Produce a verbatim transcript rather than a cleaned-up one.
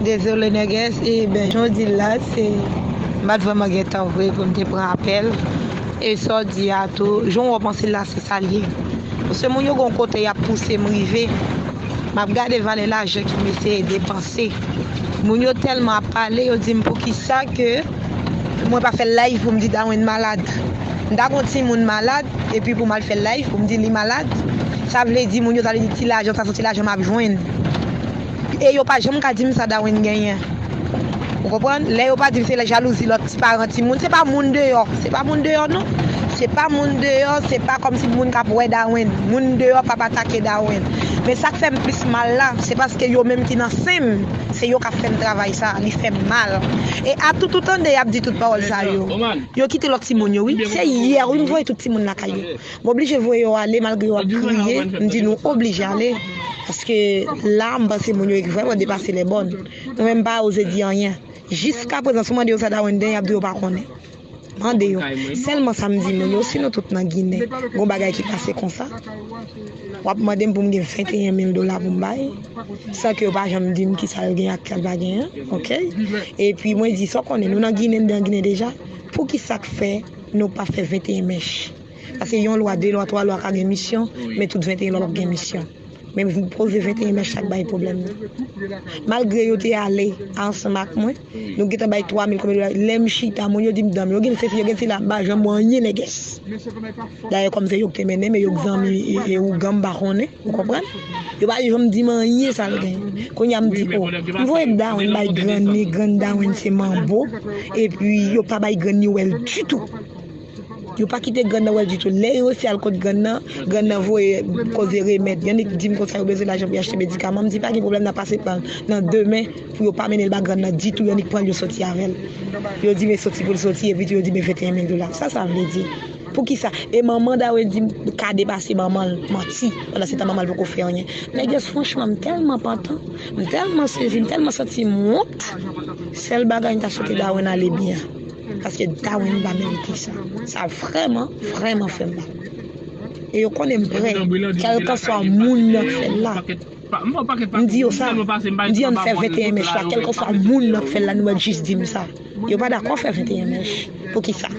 Dezole nègès, e ben, jan w di l la, se, m pa t vrèman gen tan vre pou m te pran apèl. E sa w di a tou, jan w panse l la, se sa l ye. Paske moun yo gon kote y ap pouse m rive. M ap gade valè lajan ke m eseye depanse. Moun yo tèlman ap pale, yo di m poukisa ke mwen pa fè live pou m di Darwin malad. M ta gon timoun malad, epi pou m al fè live pou m di li malad. Sa vle di moun yo ta vle di ti lajan, sa se ti lajan m ap jwenn. E yo pa janm ka di m sa Darwin genyen. Ou konprann? Lè yo pa di m se jalouzi lòt ti paran timoun, se pa moun deyò. Se pa moun deyò non. Se pa moun deyò, se pa kòmsi moun k ap wè Darwin. Moun deyò p ap atake Darwin. Men sa k fè m plis mal la, se paske yo menm ki nan sen m, se yo k ap fè m travay sa, li fè m mal. E a tout ou tande y ap di tout pawòl sa yo. Yo kite lòt timoun yo, wi. Se yè, wi, m voye tout timoun lakay yo. M oblije voye yo ale, malgre yo ap kriye, m di nou oblije ale. Paske la, m panse moun yo vrèman depase lè bòn. Mwen menm m pa oze di anyen. Jiska prezan, si w mande yo sa Darwin gen, y ap di yo pa konnen. Mande yo. Sèlman sa m di moun yo, si nou tout nan Ginen, gon bagay ki pase konsa, w ap mande m pou m gen venteyen mil dola pou m bay, san ke yo pa janm di m kisa l gen ak sa l pa gen an, oke? Epi mwen di, sa w konnen, nou nan Ginen, nan Ginen deja, poukisa k fè nou pa fè venteyen mèch? Paske yon lwa, de lwa, twa lwa ka gen misyon, men tout venteyen lwa p ap gen misyon. Men poze venteyen mèch sa k bay pwoblèm nan. Malgre yo te ale ansanm ak mwen, nou gentan bay twa mil konbyen dola. Lè m chita, moun yo di m danm, yo gen se fi, yo gen se la, m pa janm wè anyen nègès. Dayè, kòm se yo k te mennen, men yo k zanmi e, e ougan, m pa konnen, ou konprann? Yo pa janm di m anyen sa l gen. Kounye a m di, o, m voye Darwin bay grann ni, grann Darwin se manbo, epi yo pa bay grann ni wè l ditou. Yo pa kite grann nan wè l ditou. Lè yo resi al kot grann nan, grann nan voye koze remèd. Y annik di m konsa yo bezwen lajan pou y achte medikaman. M di pa gen pwoblèm, n a pase pa nan demen pou yo pa mennen l ba grann nan ditou. Y annik pran l, yo soti avè l. Yo di men soti pou l soti, epi tou yo di men venteyen mil dola. Sa sa vle di? Poukisa? E manman Darwin di m ka depase manman l, manti. Pandan se tan manman l poko fè anyen. Nègès, franchman, m tèlman pantan, m tèlman sezi, m tèlman santi m wont. Sèl bagay m ta swete Darwin ale byen. Paske Darwin pa merite sa. Sa vrèman, vrèman fè m mal. E yo konnen m prè, kèlkanswa moun nan k fè l la. M di yo sa, m di ann fè venteyen mèch la, kèlkanswa moun nan k fè l la, nou mèt jis di m sa. Yo pa dakò fè venteyen mèch. Poukisa?